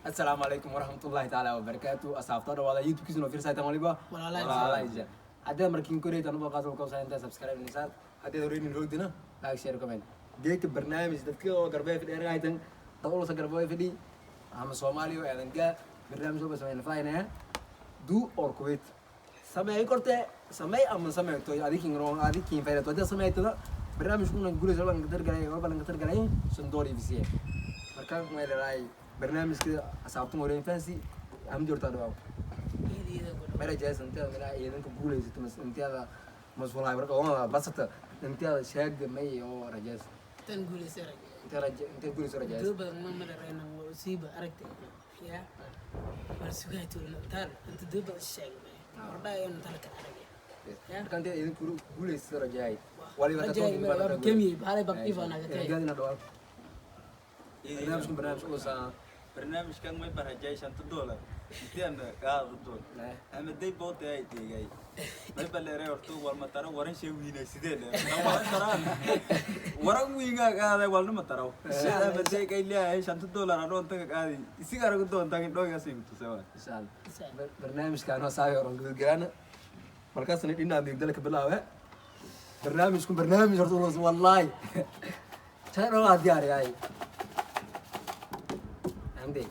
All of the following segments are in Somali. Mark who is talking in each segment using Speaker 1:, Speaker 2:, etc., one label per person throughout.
Speaker 1: Assalaamu calaykum waraxmatullaahi tacaala wabarakaatu. Asxaabta dhawaada YouTube-kiisuna fiirsaytan waliba walaalaha. Haddii markiin koreytan uba qaasoo kawsaa intaa subscribe nisaar, haddii horeynin roogdina like, share, comment. Geedka barnaamij dadka oo garbay fadhi haytan, dad ulasa garbay fadhi ama Soomaaliya oo aadan gaa barnaamij oo sameyn faynaya, do or quit. Sameey korte, sameey ama sameeyto adikin roon adikin fayrato. Haddii sameeyto barnaamijkuna guuleysa lan targalay walba lan targalay sandoori VCA. Marka ma leeyahay barnaamijka asaabtan horeyn fancy am jorta dhaw mera jaysan intaada mera ciidanka guuleysato mas intaada mas'uulahay marka oo basata intaada sheegda may oo rajays
Speaker 2: Tan guuleysa rajays.
Speaker 1: Inta raja inta guuleyso rajays.
Speaker 2: Doo badan ma mala reena siiba aragtay ya war sugay tuulna taan inta doo badan sheegmay hordhaa in talka aragay.
Speaker 1: Marka inta ciidanka guuleysato rajaay waliba ka
Speaker 2: Rajaay waa kemiye baalay baqtiif anaga tay.
Speaker 1: Gaadina dhaw barnaamijku barnaamij oo saa
Speaker 3: Barnaamijkan may barajay $5 intiana qaado doon ama day boota ay deegay may baleeray horto wal mataro waran shay wiinay sidee le waran taraan waran wiinga qaaday walna mataro ama day kay leeyahay $5 anoon taga qaadi isiga aragu doon tagin dhooga sii kutusawa.
Speaker 1: Insha Allah barnaamijkan oo saayo oran gudgaana markaasna dhinaa miigdala ka bilaawe barnaamijku barnaamij horta ulos wallahi tan oo aad diyaar yahay amde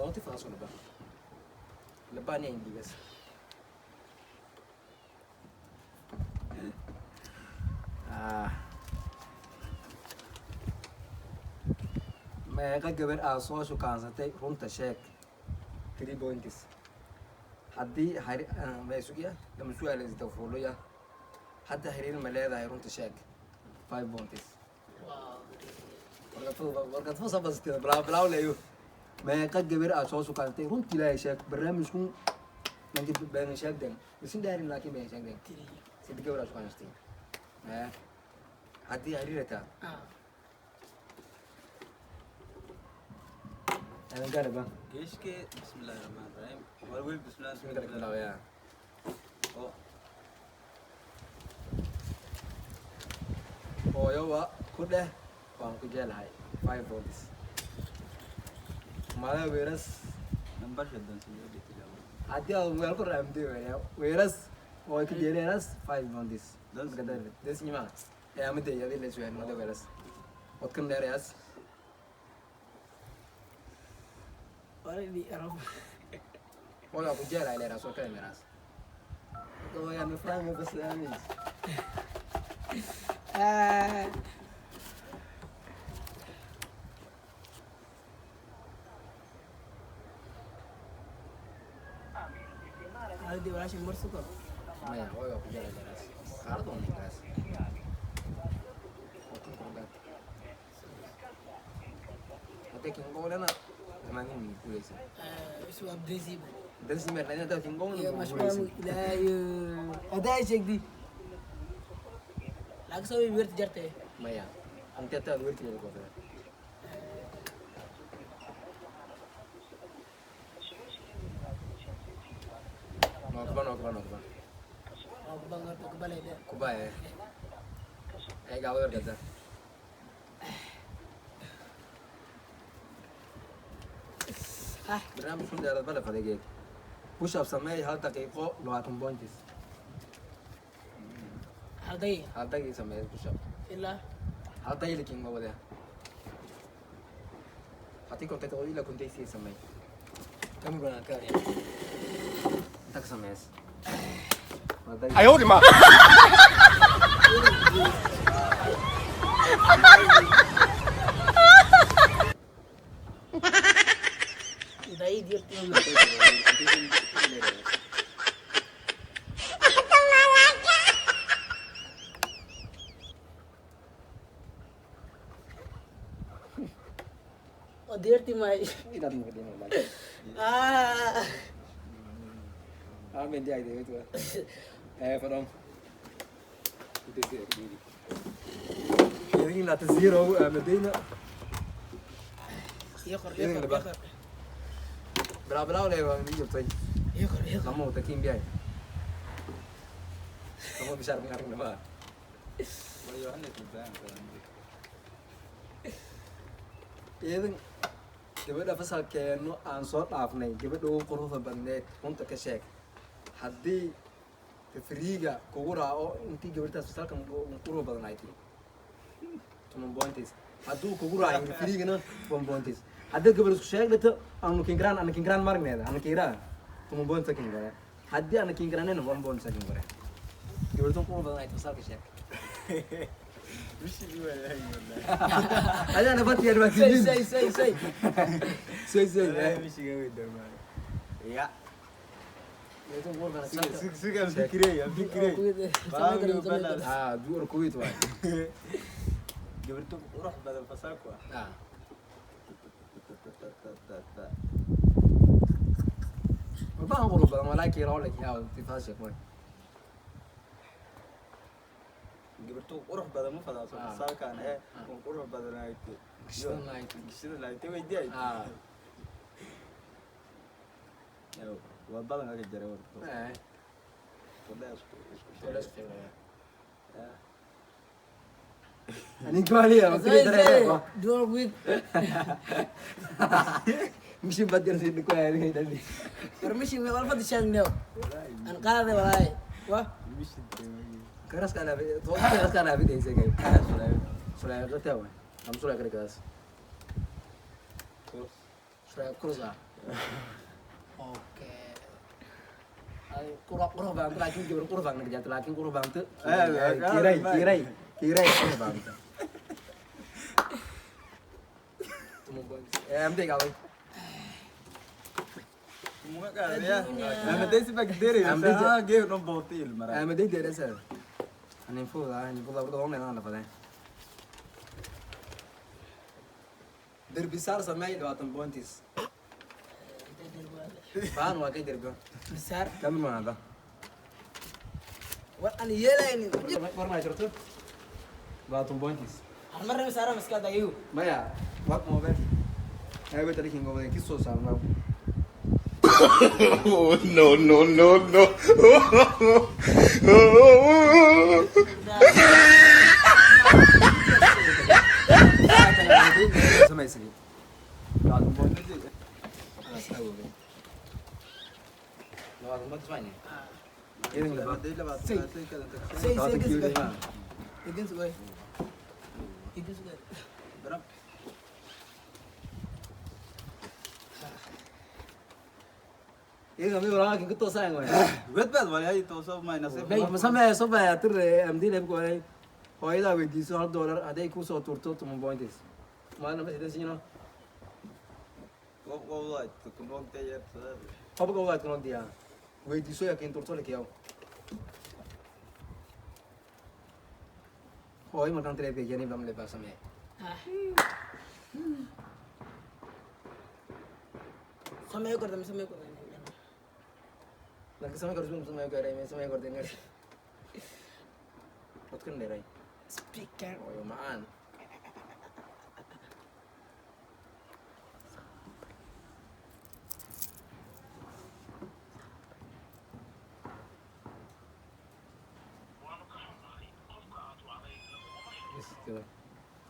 Speaker 1: waqti faaso laba laba ni indi bas ah meeqa gabar aa soo shukaansatay? Runta sheeg, three points. Haddii xari ma sugiya lama su'aal isdafuuluya. Hadda xiriir ma leedahay? Runta sheeg, five points. Warkad fusa bastida bilaaw bilaaw leeyo. Meeqa gabar aad soo sukantay? Runta Ilaahay sheeg. Barnaamijku nanki been sheegden isin dhaarin, laakiin been sheegden. Sida gabar aad sukantay ee haddii xiriirata aadan gaaraba.
Speaker 3: Geeshke bismillahi rahmaani rahiim wal wel bismillahi.
Speaker 1: Bismillahi bilaawaya.
Speaker 3: Oo.
Speaker 1: Hooyo waa ku dheh waan ku jeclahay, five points. Mada weeras.
Speaker 3: Nambar shadan sidee dhigtay?
Speaker 1: Haddii aad meel ku raamtay weeya weeras oo ay ka jeeleeras, five points. Dasnima ee amade yadi la su'aal mada weeras wadkan dheerayaas.
Speaker 2: Already arab.
Speaker 1: Wala ku jeclahay leeraas oo kale meeraas wayaan fahmi bas aamin.
Speaker 2: Ah. Hadi walaashin mar suko.
Speaker 1: Maya hooyo waa ku jeclahay leeraas qaarad oo leeraas wadkan ku gaad haddii kingolena dhammaan guuleysan.
Speaker 2: Isu abdesi.
Speaker 1: Darsi meer hadda kingolena
Speaker 2: Iyo
Speaker 1: guuleysan.
Speaker 2: mashquul ilaayo. Hadaa sheegdi. Lacag soo weerti jartay.
Speaker 1: Maya ante hata aad wertigeeda goofada. Nookba nookba nookba.
Speaker 2: Waa ku bangarta ku balayda.
Speaker 1: Kubaya ee gaabo wargada.
Speaker 2: Ah.
Speaker 1: Barnaamijku dheeraad bala fadegeed. Push up sameey 1 daqiiqo, 20 points.
Speaker 2: Halday.
Speaker 1: 1 daqiiqo sameey push up.
Speaker 2: Ilaa
Speaker 1: 1 daqiiqo king ma wada haddii kontay todoba ilaa kontay sii sameey kami banaan ka inta ka sameys.
Speaker 4: 哎呦我的妈！
Speaker 2: Day dirti. Oo dirti may.
Speaker 1: Inaad maqdin wallahi.
Speaker 2: Ah.
Speaker 1: Amen diay de weet eh fadhom idin laata zero madina.
Speaker 2: Iyo qor iyo qor iyo qor.
Speaker 1: Bilaa bilaa le waa mid jirtay.
Speaker 2: Iyo qor iyo qor.
Speaker 1: Lama wada kiin biyaay lama bishaar min aragna ma.
Speaker 3: Wal Yohanes baan.
Speaker 1: Ciidan Gabadha fasalkeenu aan soo dhaafnay, gabadha ugu quruxda badneed, runta ka sheeg. Haddii referee-ga kugu raaco intii gabadhaas fasalkan ugu qurux badnayd, 10 points. Hadduu kugu raaco referee-gana, 1 points. Haddii gabadh isku sheegto aanu kingraan, ana kingraan maragneeda, ana kiraa 10 points kingraan. Haddii ana kingraanena, 1 points kingraan. Gabadha qurux badnayd fasalka sheeg.
Speaker 3: Bishii waa wallahi.
Speaker 1: Adana batiyan waa
Speaker 2: Say
Speaker 1: tijiin.
Speaker 2: Say say say.
Speaker 1: Say say.
Speaker 3: Wallahi bishiga way dhamaaday. Ya.
Speaker 1: Gabadha qurux badnayd fasalka.
Speaker 3: Sig sig, aan fikirey, aan fikirey.
Speaker 1: Ah, duur Kuwait waay.
Speaker 3: Gabartu qurux badan fasalku ah.
Speaker 1: Ah. Baan qurux badan walaa kiira oo lakiyaa tifaasha waay.
Speaker 3: Gabartu qurux badan ma fadaaso
Speaker 1: Ah.
Speaker 3: fasalkan ee qurux badan ay tahay.
Speaker 1: Gishidan ay tahay.
Speaker 3: Gishidan ay tahay weydii ay
Speaker 1: Ah.
Speaker 3: tahay. Waa badan ka jaray warto.
Speaker 1: Eh.
Speaker 3: Wala isku isku.
Speaker 1: Wala isku sheegaya. Anin kwaliya ma kiri dareero.
Speaker 2: Dual with.
Speaker 1: Mishin badan si ku ay dadi.
Speaker 2: Permission me walba sheegno. Aan qaaday walaay. Wa.
Speaker 1: Karas kana to karas kana bi deyse gay. Sulay qata way. Am sulay kare kaas. Sulay kurza.
Speaker 2: Okay.
Speaker 1: Ay qura qura baan laakiin gabar qura baan naga laakiin qura baan ta.
Speaker 3: Eh,
Speaker 1: Kiray kiray kiray qura baan ta. Tumo points. Eh, am dey gaway.
Speaker 3: Muga qaadaya. Ama daysi bakteeri. Ah, geeyo dhan booti il mara.
Speaker 1: Am dey deresa. Anin fuda, anin fuda burda onne aan faday. Derbi saar samay 20 points. Baan waa kay derbi.
Speaker 2: Saar.
Speaker 1: Kam ma hada.
Speaker 2: War aan yeelaynin.
Speaker 1: War ma jirto? 20 points.
Speaker 2: Hal mar ma saara maskaxda igu.
Speaker 1: Maya, waq mobile. Ay bay tarikin gobol ki soo saarnaa.
Speaker 4: Oh, no, no, no, no.
Speaker 1: Samaysay. 20 points. 20 points waa inay. Idin laba.
Speaker 2: Say say
Speaker 1: 20
Speaker 2: gis.
Speaker 1: kiilo ma.
Speaker 2: Idin sugay. Idin sugay.
Speaker 1: Idin mi walaal kin toosan way.
Speaker 3: Wedbad walaahi tooso ma nasiib.
Speaker 1: Bay ma samee soo baa tir amdi leeb ko ay. Hooyada weydiiso $1 hadday ku soo tuurto 10 points. Maalin ma sidan siino.
Speaker 3: Wallahi kunoo tayar.
Speaker 1: Qobka waad kuna diyaa. Weydiiso yaa kin tuurto lekiyaw. Hooyo markaan taleefka keenay baan le baa samee.
Speaker 2: Samee korda ma samee korda.
Speaker 1: Laakiin samee karto samee garay ma samee kordo ngar. Codkan dheeray.
Speaker 2: Speaker.
Speaker 1: Hooyo macaan.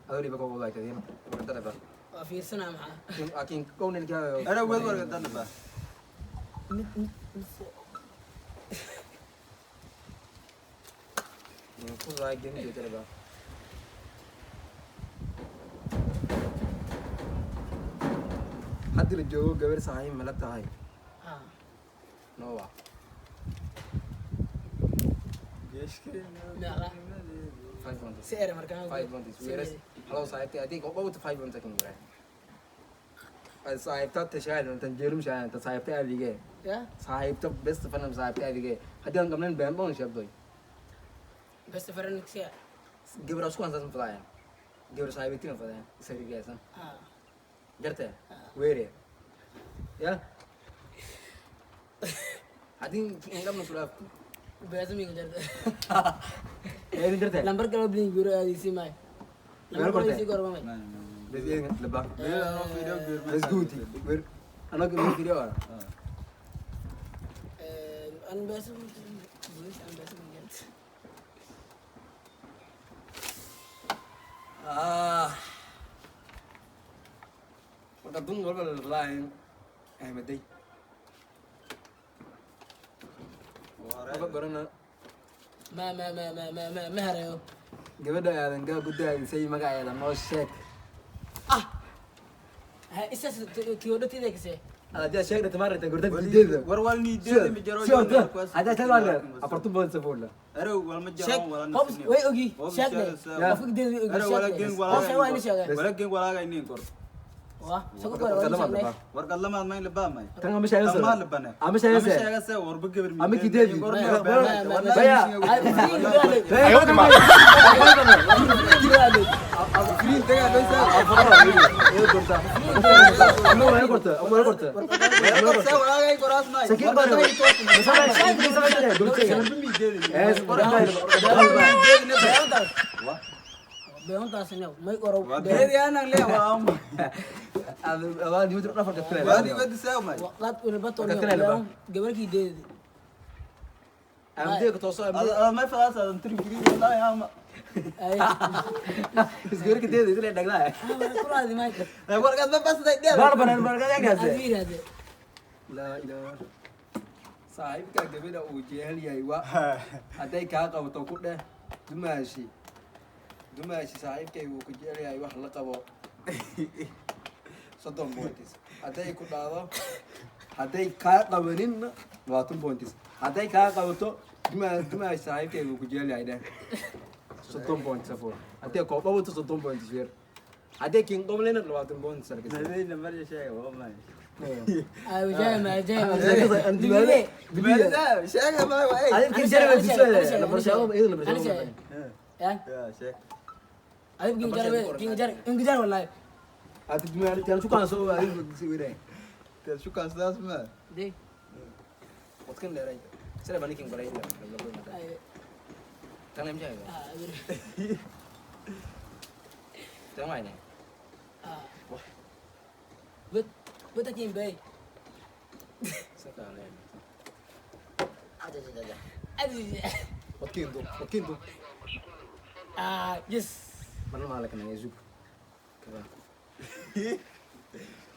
Speaker 1: Adoo dhiba koob wadaagtay warka ba.
Speaker 2: Waa fiirsanaa maxaa.
Speaker 1: Laakiin kownilka.
Speaker 3: Ana wed warka dan ba.
Speaker 2: Mid mid mid.
Speaker 1: Kusaa gemi joogta ba. Haddii la joogo gabar saaxiib ma la tahay?
Speaker 2: Ah.
Speaker 1: Nowa.
Speaker 2: Meeqa?
Speaker 1: 5 points.
Speaker 2: Si ere markaan.
Speaker 1: 5 points. Weeras. Hello saaxiibtay haddii qof 5 points kan guraa. Saaxiibta tashaal tan jeerum shaan ta saaxiibtay adige.
Speaker 2: Ya.
Speaker 1: Saaxiibta best friend saaxiibtay adige. Haddii aan qabnayn been baan sheegdoy.
Speaker 2: Best friend si.
Speaker 1: Gabar isku hansan fadaya. Gabar saaxiibtay fadaya. Sariigaysan.
Speaker 2: Ah.
Speaker 1: Jartay. Weere. Ya. Haddii in qabno sulaaf.
Speaker 2: Beesmi ku jarta.
Speaker 1: Ee jartay.
Speaker 2: Lambar kala blin guro aadisi may.
Speaker 1: Meel kortay.
Speaker 2: Lambar kala may.
Speaker 1: Bes idin laba.
Speaker 3: Video
Speaker 1: Bes guuti. Weer. Anaga mid video ah.
Speaker 2: An beesmi an beesmi jarta.
Speaker 1: Ah. Warqadun walba la laayin Ahmeday. Qofka gorana.
Speaker 2: Ma ma ma ma ma ma ma harayo.
Speaker 1: Gabadha aadan gaa ku daadisay magaceeda noo sheeg.
Speaker 2: Ah, ha isas tiyodhatida kase.
Speaker 1: Adaa sheeg dhata maaragta gurda diideeda.
Speaker 3: War wal niideeda mi jaro.
Speaker 1: Si orta hadaa sheeg waa afartan boon safuula.
Speaker 3: Arow wal ma
Speaker 2: sheeg
Speaker 3: jaro wala.
Speaker 2: Hobs way ogi sheeg qofka deed way ogi.
Speaker 3: Arow wala
Speaker 2: sheeg
Speaker 3: geen
Speaker 2: qofka waa ina sheegay.
Speaker 3: Wala geen walaaga ineen kor.
Speaker 2: Waa soo kor waa sheegnay.
Speaker 3: Warqad lamaad ma in la baamay.
Speaker 1: Tan ama sheegaysa.
Speaker 3: Tan ma la bane.
Speaker 1: Ama sheegaysa.
Speaker 3: Ama sheegaysa warba gabar.
Speaker 1: Ama kideedi.
Speaker 2: Baya.
Speaker 3: Green tagaa loo saa. Walaaga koraas maay.
Speaker 1: Sakiin baro.
Speaker 2: Beontaas new may qoro.
Speaker 3: Geedi aanan lee waa um. Waadi wadi saa maay.
Speaker 2: Waqad ulbato new gabarkii deed.
Speaker 3: Ma fadaas aadan tiri green wallahi ama.
Speaker 2: Kuraadi may.
Speaker 3: Warqad ma basday dheer.
Speaker 2: Adiiraade.
Speaker 1: Saaxiibka gabadha uu jecel yahay waa hadday kaa qabato ku dheh dumaashi dumaashi saaxiibkay wuu ku jecel yahay wax la qabo 30 points. Hadday ku dhahdo hadday kaa qabaninna 20 points. Hadday kaa qabato dumaashi saaxiibkay wuu ku jecel yahay dheh 30 points afur. Hadday koo qabato 30 points weer. Hadday kiin qablina 20 points arkaysa.
Speaker 3: Nadayna mar sheega waa maay.
Speaker 2: Ay wajah ma wajah.
Speaker 3: Sheega ma waa.
Speaker 2: Ya.
Speaker 3: Ya sheeg.
Speaker 2: Adib kin jar kin jar kin jar wallahi.
Speaker 3: Tel shukaan sidaas ma.
Speaker 2: De. Ah. Bet bet kin bay. Adi. Ah, yes.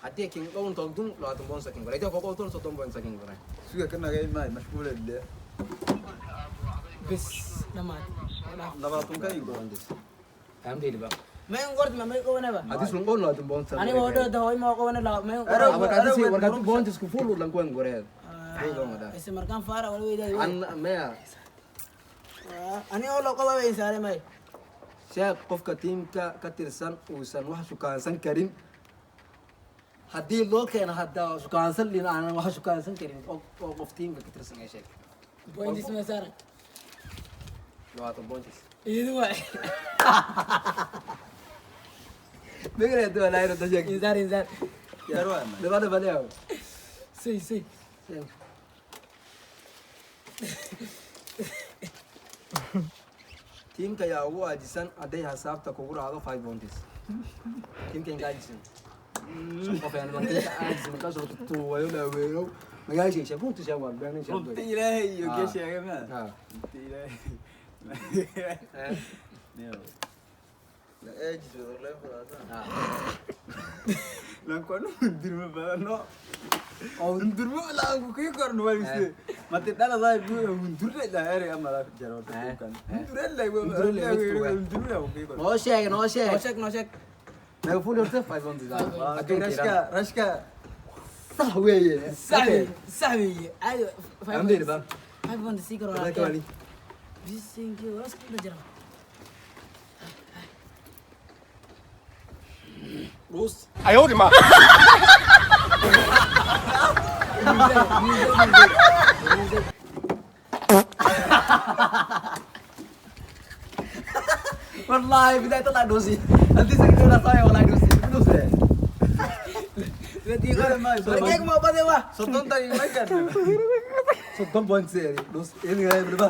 Speaker 1: Haddii kin qaban toogdun 20 points kin qoray. Hadii koo qabato 30 points kin qoray.
Speaker 3: Suga ka nagay maay mashquul le.
Speaker 2: Bes dhamaad.
Speaker 3: 20 ka ingo.
Speaker 1: Alhamdulillah.
Speaker 2: Ma in qorti ma may qabanaba.
Speaker 1: Haddii sun qaban 20 points.
Speaker 2: Aniga oo dhow dahoy ma qaban la ma in
Speaker 3: Arrow.
Speaker 2: qorti.
Speaker 1: Warqadii warqadii points ku fuul lan kuwan qoray.
Speaker 2: Ise markaan faara wala weydaay.
Speaker 1: An maya.
Speaker 2: Aniga oo loo qabaa way saare may.
Speaker 1: Sheeg qofka tiimka ka tirsan uusan wax shukaansan karin. Haddii loo keeno hadda shukaansan dhin aanan wax shukaansan karin oo qof tiimka ka tirsan ay sheeg.
Speaker 2: Points ma saaran.
Speaker 1: 20 points.
Speaker 2: Iyadu waa.
Speaker 1: Migre doo la iro tasheeg.
Speaker 2: Insaar insaar.
Speaker 3: Yar waa maay.
Speaker 1: Dabada baleeyo.
Speaker 2: Sey sey.
Speaker 1: Tiimka yaa ugu aajisan hadday xisaabta kugu raacdo 5 points. Tiimka inka aajisan. Qof aan markaa aajisan markaas oo tuwayo la weero. Magaashay sheeg runta sheeg waa been sheeg.
Speaker 3: Runta ilaahay iyo
Speaker 1: Ah.
Speaker 3: kee sheega ma.
Speaker 1: Ah.
Speaker 3: Runta ilaahay. Neo. La eejis wada leen fadaas. Lan kono dirma badano. Hundurmo la ku kii korno waa ise. Mate dhala daay bu hundurle la ere ama la jaro kan. Hundurle la
Speaker 1: Hundurle la
Speaker 3: hundurle ku kii korno.
Speaker 1: Noo sheeg noo
Speaker 2: Noo
Speaker 1: sheeg.
Speaker 2: sheeg noo sheeg.
Speaker 1: Naga fuul horta 5 points.
Speaker 3: Rashka rashka
Speaker 1: Sax weeye.
Speaker 2: Sax weeye. Sax weeye. Caadi.
Speaker 1: Alhamdulillah.
Speaker 2: 5 points sii karo.
Speaker 1: Walahi wali.
Speaker 2: Bisinki wala isku jira.
Speaker 1: Ruus. والله بداية طلع دوسي انت سكتونا صايع والله دوسي دوسي.
Speaker 2: Warkeeg ma bade waa.
Speaker 3: 30 daqiiqo ma gaarno.
Speaker 1: 30 points يعني دوس ايه اللي بالله.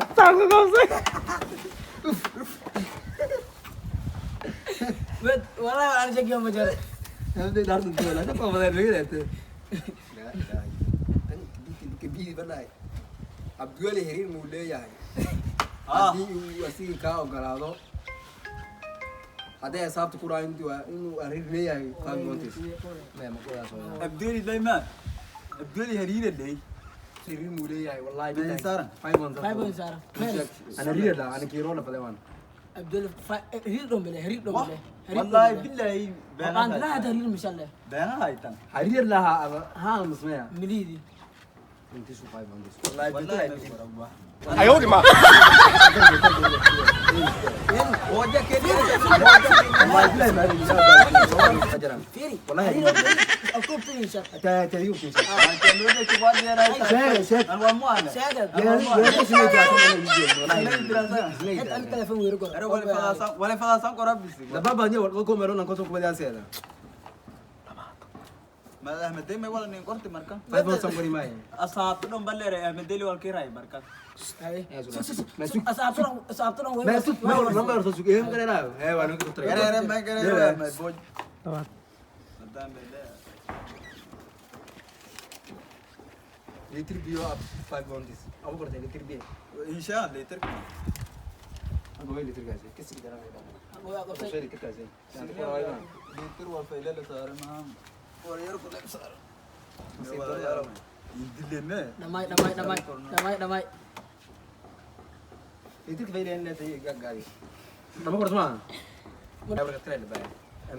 Speaker 2: Bet wallahi aan sheeg ma jiro.
Speaker 1: كبير بالله Cabdiweli xiriir muu leeyahay haddii uu asiga kaa ogolaado. Hadday asaabta ku dhahay inuu hariir leeyahay 5 points. Maya ma kuwadaas oo.
Speaker 3: Abdeli layma. Abdeli hariira lay.
Speaker 1: Hariir muu leeyahay wallahi.
Speaker 3: Maya saaran.
Speaker 1: 5 points.
Speaker 2: 5 points saaran.
Speaker 1: Ana hariir la ana kiiro la faday waan.
Speaker 2: Abdul hariir dhoon bale, hariir dhoon bale.
Speaker 3: Wallahi billahi.
Speaker 2: Aan la hada hariir masha Allah.
Speaker 3: Beena haytan.
Speaker 1: Hariir lahaa ama haa masmaya.
Speaker 2: Milidi.
Speaker 1: Intiisu 5 points.
Speaker 3: Wallahi billahi.
Speaker 4: 哎呦我的妈！
Speaker 3: Wajah kedi.
Speaker 1: Wallahi billahi ma hariir jiraan.
Speaker 2: Fiiri.
Speaker 1: Wallahi.
Speaker 2: Aku fiirisha.
Speaker 1: Ta ta yuu fiirsha. Sheeg sheeg.
Speaker 2: Sheeg.
Speaker 1: Wallahi.
Speaker 2: Hada telefoon weeru kor.
Speaker 3: Wala fadaasan qorabisi.
Speaker 1: Dababa ni wal ko mero nan ko so kubada seeda.
Speaker 3: Ma Ahmedey may wala nin qorti marka.
Speaker 1: 5 points qori maayo.
Speaker 3: Asaabta dhan baleeray Ahmedey wal kiray marka.
Speaker 2: Asaabtan asaabtan way.
Speaker 1: Ma sug ma wal soo sug ee ma garaa ee waa ku taray.
Speaker 3: Gareere ma gareere ma booj. Madam bele.
Speaker 1: Litr biyo ab 5 points. Abu qortay litr biyo.
Speaker 3: Insha Allah litir.
Speaker 1: Abu litr gaasi kasi daran ay baa. Soo litr gaasi.
Speaker 3: Litir wal fayle la saaray ma. War yar ku leeb saaray. Indileme.
Speaker 2: Dhamay dhamay dhamay dhamay dhamay.
Speaker 1: Litr fayle in la tay gaari. Dama qorto ma. Abu qortay la baa.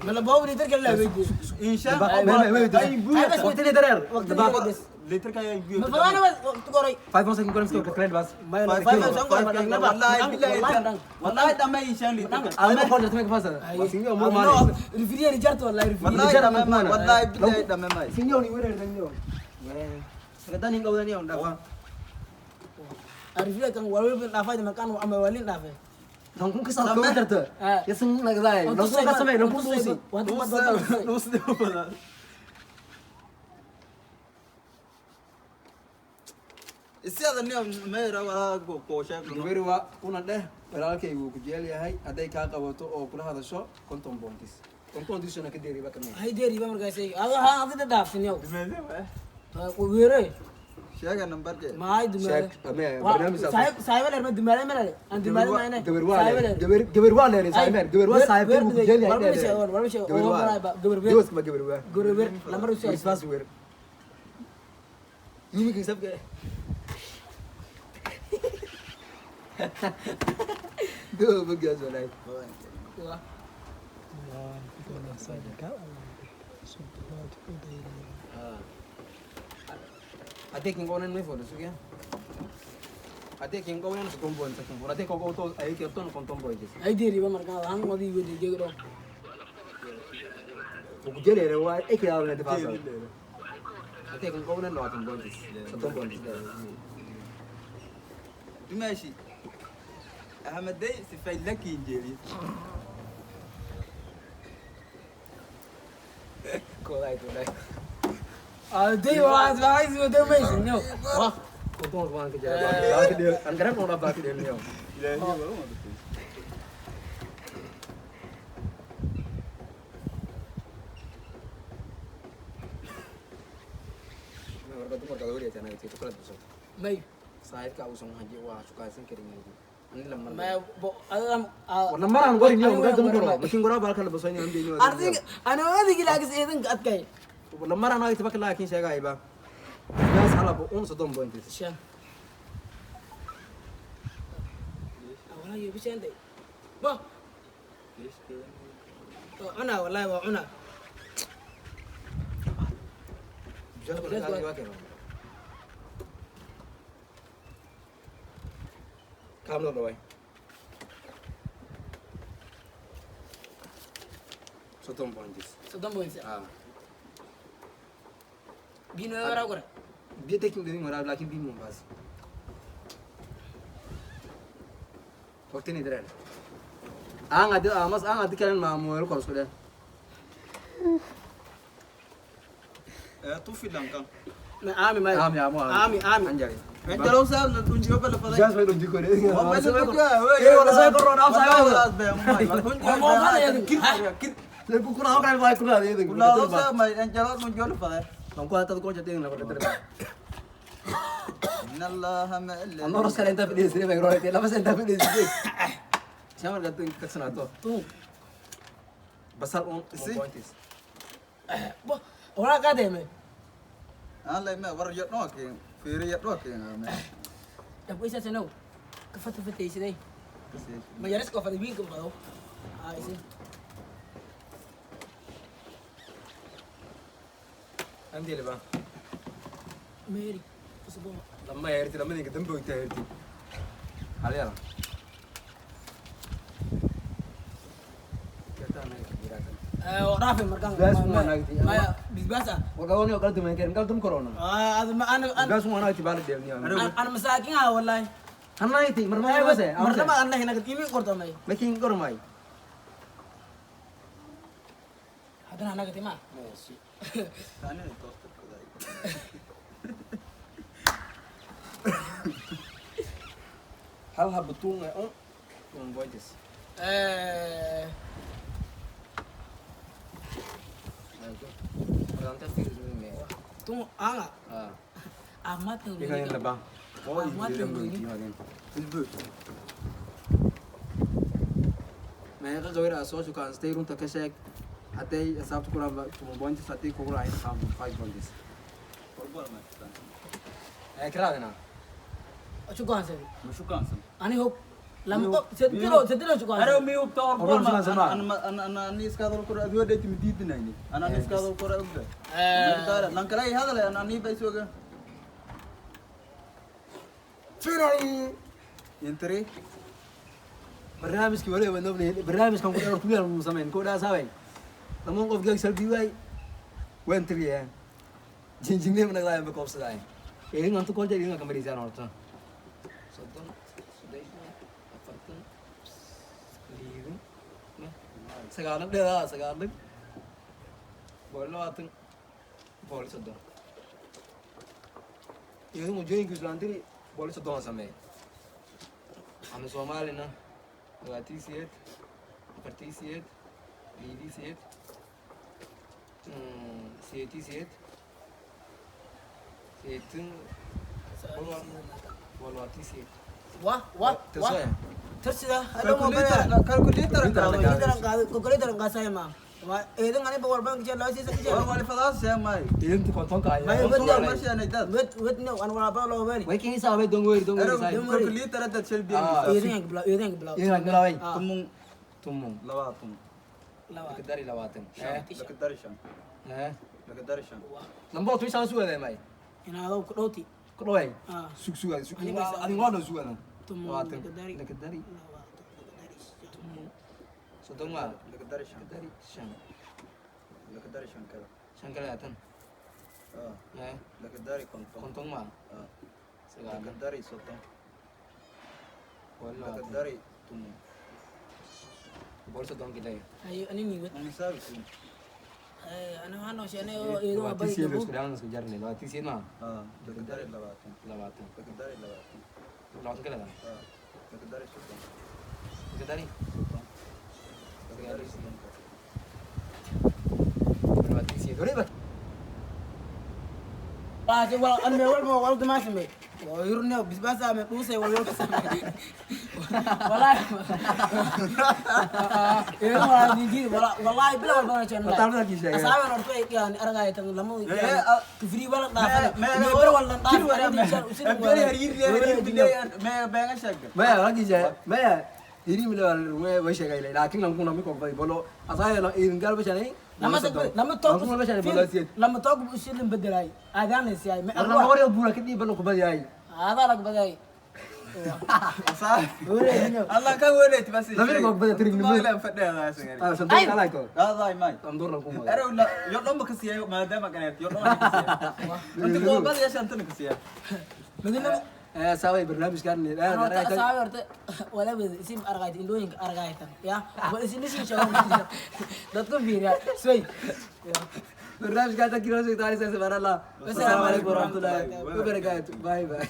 Speaker 2: Ma la boob litir kala weydiin.
Speaker 3: Insha
Speaker 1: Waqti dareer.
Speaker 3: Litir ka ay biyo.
Speaker 2: Ma fadana waqti goray.
Speaker 1: 5 points ku qoran soo kale bas.
Speaker 3: Wallahi billahi wallahi dhamay insha litir.
Speaker 1: Adiga qortay ma ka faasada. Sinyo mo maale.
Speaker 2: Rifriye rijarto wallahi rifriye.
Speaker 3: Wallahi dhamay wallahi billahi dhamay may.
Speaker 1: Sinyo ni weerar danyo. Sagadan in qawdan iyo dhafa.
Speaker 2: Rifriye kan walba dhaafay markaan ama walin dhaafay.
Speaker 1: Tan kun ka saa koo darta. Yasan nagdaay. Loo ka samay loo ku buusi.
Speaker 3: Nus de Isiada ni meera wala go ko sheeg.
Speaker 1: Gabar waa kuna dheh walaalkay wuu ku jecel yahay hadday kaa qabato oo kula hadasho 50 points. 50 points na ka deeriba kamid.
Speaker 2: Hay deeriba markaas ay. Ado ha adida dhaafin yow. Weere.
Speaker 3: Sheega number ke.
Speaker 2: Ma hay dumaale.
Speaker 1: Sheeg barnaamij
Speaker 2: Saaxiib saaxiib leer ma dumaale ma leer. Aan dumaale ma ina.
Speaker 1: Gabar waa gabar gabar waa leer saaxiib gabar waa saaxiib wuu ku jecel yahay.
Speaker 2: Warba sheeg warba sheeg oo gabar weer.
Speaker 1: Gabar ma gabar waa.
Speaker 2: Gabar weer lamar u sheeg.
Speaker 1: Isbaas weer. Yimika sabka. Do bugaas walaay. Ate kin gonen me fodo suge. Ate kin gonen su kombo en sakin. Ate ko ko to ay ke ton konton boy.
Speaker 2: Hay deeriba markaan aan wadi wadi jeegro.
Speaker 1: Ku jeleere waa ay ka yaabna difaasa. Ate kin gonen 20 points. 30 points.
Speaker 3: Dumashi. Ahmedey sifay laki injeri.
Speaker 1: Koday koday.
Speaker 2: Aday waa waa is wada maysin yow. Wah.
Speaker 1: Konton waan ka jira. Baa ka dheel. An garan oo baa ka dheel yow.
Speaker 3: Ilaahi waa u
Speaker 1: Marka dumarka loo leeyahay anaga tii kala dusan.
Speaker 2: May.
Speaker 1: Saaxiibka uusan haji waa shukaysan karin. Ani la mar.
Speaker 2: Ma bo adam.
Speaker 1: Warna maraan gorin yow gadan goro. Makin goro baa kala basan yow deeyo.
Speaker 2: Ardig ana wadi laagis eedan adkay.
Speaker 1: Warna maraan ay tabak laakiin sheegayba. Naas halabo un 30 points.
Speaker 2: Shan. Wallahi bishan day. Bo. Cuna wallahi waa cuna.
Speaker 1: Kaamna dhaway. 30 points.
Speaker 2: 30 points.
Speaker 1: Ah.
Speaker 2: Bino wara gore.
Speaker 1: Biyo taking doing waraab laakiin biyo Mombasa. Waqtini dareen. Aan adi amas aan adi kalen maamulo kor isku dheh.
Speaker 3: Tufi lankan.
Speaker 2: Ma aami ma.
Speaker 1: Aami aami
Speaker 2: Aami aami.
Speaker 1: Anjari.
Speaker 3: Inta loo saab la tunjiyo bal faday.
Speaker 1: Jaas way dhunti kore.
Speaker 3: Ee
Speaker 1: wala soo korona af saayo.
Speaker 2: Kir.
Speaker 1: Le ku kuna halkan waa kuna adeeg.
Speaker 3: Kula loo saab ma inta loo tunjiyo faday.
Speaker 1: Tan ku hatada ko jadeen la qadar.
Speaker 3: In Allah ma illa.
Speaker 1: Anoo raskale inta fadhiisay bay roolay laba sent fadhiisay. Samar gatin ka sanato.
Speaker 2: Tuu.
Speaker 1: Basal un
Speaker 3: Isi?
Speaker 1: points.
Speaker 2: Walaa qaadayme.
Speaker 3: Aan lay ma war yadhoo keen fiiri yadhoo keen ma.
Speaker 2: Dabweysaasanow ka fata fataysaday ma yariska fada wiinka fado aa isi.
Speaker 1: Andile ba.
Speaker 2: Mary usbo.
Speaker 1: Lama herti lamadinka dambe ogtaa herti. Halyala.
Speaker 2: Raafi markaan.
Speaker 1: Bisbaas uma naagti.
Speaker 2: Maya bisbaas ah.
Speaker 1: Wagawani oo kala duman karin kala dum corona.
Speaker 2: Ad ma ana ana.
Speaker 1: Bisbaas uma naagti baa la dheelniyo.
Speaker 2: Ana masaakin ah wallahi.
Speaker 1: Hanayti marma wase.
Speaker 2: Marnaba ana hinaga imi qortamay.
Speaker 1: Makin gormay.
Speaker 2: Haddana anaga tima.
Speaker 3: Ani toostar kuday.
Speaker 1: Hal haba tuun un un points.
Speaker 2: Tun anga. Caafimaadka.
Speaker 1: Ikan laba.
Speaker 3: Isbu.
Speaker 1: Meeqa gabar aa soo shukaanstay runta ka sheeg hadday xisaabta ku raaba 10 points haddii kugu raacin 5 points.
Speaker 3: Korbal ma.
Speaker 1: Ee kiraadina.
Speaker 2: Shukaansan.
Speaker 3: Ma shukaansan.
Speaker 2: Ani hog lama qof sedilo sedilo shukaansan.
Speaker 3: Arrow mi hubta
Speaker 1: Korbal
Speaker 3: korbal
Speaker 1: shukaansan ma.
Speaker 3: An an an iskaadol kor adoo dheeti midiidinayni. An an iskaadol kor ogda. Martaara lan kala hadal an ani bay sooga.
Speaker 1: Finally
Speaker 3: Intri.
Speaker 1: Barnaamijkii wali waa nobnay barnaamijkan ku dhawr kuyaal mu sameyn ko dhaas habay lamaan qof gaag salbi waay waan tiriyaa jinjinay mana laayaan ba koobsadaay idin anta kolja idin ka marisaan horta 30 30 40 60 9 dheedaa 9 120 130 idin wajooyinka islaantiri 130 sameey ama soomaalina 28 48 68 88 80 128.
Speaker 2: Wa wa wa.
Speaker 1: Tasoya.
Speaker 2: Tarsida.
Speaker 3: Calculator calculator.
Speaker 2: Calculator qaasay ma. Wa eedan ani boqol bank jeer loo siisa
Speaker 3: War
Speaker 2: jeer.
Speaker 3: wali fadaas shay may.
Speaker 1: Idinta kontonka ayaa.
Speaker 2: May
Speaker 3: Konton marshi anay dad.
Speaker 2: Wet wet no an wala baa loo weeri.
Speaker 1: Way kii saabay don't worry don't worry.
Speaker 3: Arrow
Speaker 1: Saay.
Speaker 3: calculator dad shal biyan.
Speaker 2: Eedan bilaw eedan bilaw.
Speaker 1: Idin bilaaway.
Speaker 3: Tumun
Speaker 1: Tumum.
Speaker 3: 20.
Speaker 2: Laba.
Speaker 1: Ka dari 20.
Speaker 3: Laka dari shan.
Speaker 1: Eh.
Speaker 3: Laka dari shan.
Speaker 1: Lambo tu isaan sugaday may.
Speaker 2: Inaado ku dhowti.
Speaker 1: Ku dhaway.
Speaker 2: Ah.
Speaker 1: Sug sugaday sug.
Speaker 2: Aniga
Speaker 1: Adiga waa sugana.
Speaker 2: Tumum
Speaker 1: 20.
Speaker 2: laka dari.
Speaker 1: Laka dari.
Speaker 2: 20.
Speaker 1: 30 waa.
Speaker 3: Laka dari shan.
Speaker 1: Laka dari shan.
Speaker 3: Laka dari shan kala.
Speaker 1: Shan kale tan.
Speaker 3: Ah.
Speaker 1: Eh.
Speaker 3: Laka dari konton.
Speaker 1: Konton ma.
Speaker 3: Ah.
Speaker 1: 9.
Speaker 3: Laka dari 30. Laka
Speaker 1: 120.
Speaker 3: dari tumun.
Speaker 1: 130 kilay.
Speaker 2: Ayo ani ni wet.
Speaker 3: Ani sabi kun.
Speaker 2: Ana waxaan noo sheegnay oo eedan waa badi
Speaker 1: 28
Speaker 2: gabo.
Speaker 1: Isku dhawan isku jarnay 28 ma.
Speaker 3: Ah. Laka dari 20.
Speaker 1: 20.
Speaker 3: Laka dari 20.
Speaker 1: 20 kale tan.
Speaker 3: Ah. Laka dari 30.
Speaker 1: Laka dari.
Speaker 3: 30. Laka dari 30.
Speaker 1: 28. Wali ba.
Speaker 2: Waa wal an me wal ma wal dama samay. Waa yurne bisbaas ame dhuusay wal wal samay. Wallahi. Eedan waa nijid wallahi bila wal bana jeegnay.
Speaker 1: Taabta kii sheegay.
Speaker 2: Asaaban horta ay yani aragay tan lama kufri wala dhaafada.
Speaker 3: Me
Speaker 2: bar wal dhaaf.
Speaker 3: Abdali hariir hariir bilay me beenga sheegay.
Speaker 1: Maya wala maya iri mila wala way sheegay laakiin lan kuna miko bay bolo asay la idin galba shanay.
Speaker 2: Lama lama toog
Speaker 1: kuna bashanay bolo siid.
Speaker 2: Lama toog ushilin bedelay. Aadaan siyaay. Ma
Speaker 1: Warna hore buura kadib balo kubadiyay.
Speaker 2: Aadaa lag baday.
Speaker 3: Asaa. Allah ka weynayt bas.
Speaker 1: Lamir ko bada tirig
Speaker 3: Ma la fadhiya sangar.
Speaker 1: Ah sanduuq kala ko.
Speaker 3: Hada may.
Speaker 1: Sanduuq ku ma.
Speaker 3: Arrow la yo dhanba ka siiyay maadaama ganeed yo dhanba ka siiyay. Inta ko bad yeeshan tan ka siiyay.
Speaker 2: Madina
Speaker 1: saaway barnaamijkan
Speaker 2: asaabi horta wala wada isim aragayt indhooyinka aragaytan ya wal isin isin sheego dadka fiiriya soy.
Speaker 1: Barnaamijkan takiro soo taariikhda subhanallah. Assalaamu calaykum waraxmatullaahi wabarakaatuh. Bye bye.